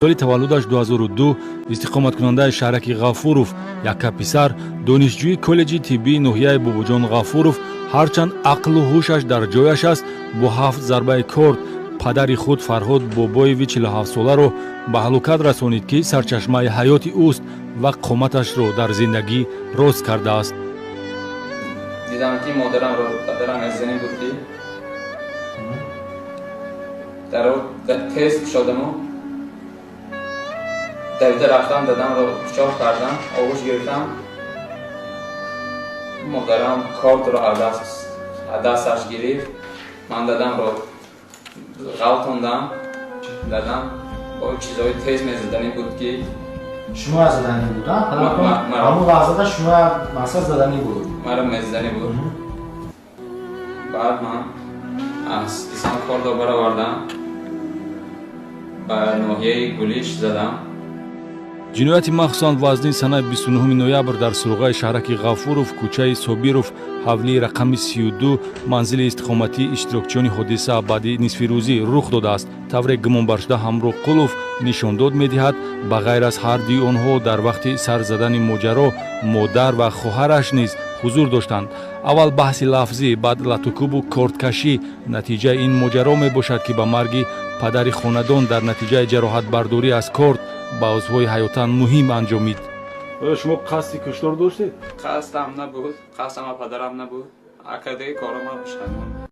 Соли таваллудаш 2002, истиқоматкунандаи шаҳраки Ғафуров, якка писар, донишҷӯи коллеҷи тиббии ноҳияи Бобоҷон Ғафуров, ҳарчанд ақлу ҳушаш дар ҷояш аст, бо ҳафт зарбаи корд падари худ Фарҳод Бобоеви 47-соларо ба ҳалокат расонид, ки сарчашмаи ҳаёти ӯст ва қоматашро дар зиндагӣ рост кардааст. Дидам, ки модарамро падарам мезанӣ буд, ки даро тез кушодаму давида рафтам, дадамро пичоқ кардам, оғӯш гирифтам. Модарам кортро аз дасташ гирифт, ман дадамро ғалтондам. Дадам бо чизҳои тез мезаданӣ буд, ки Шумо заданӣ буд, ҳамон лаҳзада шумо мақсад заданӣ буд? Маро мезаданӣ буд. Баъд ман аз кисам кордо баровардам, ба ноҳияи Гулиш задам. Ҷинояти махсусан вазнин санаи 29 ноябр дар суроғаи шаҳраки Ғафуров, кӯчаи Собиров, ҳавлии рақами 32, манзили истиқоматии иштирокчиёни ҳодиса баъди нисфирӯзӣ рух додааст. Тавре гумонбаршуда Ҳамроҳқулов нишондод медиҳад, ба ғайр аз ҳар дуи онҳо дар вақти сар задани моҷаро модар ва хоҳараш низ ҳузур доштанд. Аввал баҳси лафзӣ, баъд латукубу корткашӣ натиҷаи ин моҷаро мебошад, ки ба марги падари хонадон дар натиҷаи ҷароҳатбардорӣ аз корт ба узвҳои ҳаётан муҳим анҷомид. Оё шумо қасди куштор доштед? Қасдам набуд, қасдам падарам набуд, акадаи коро ман пушаймон.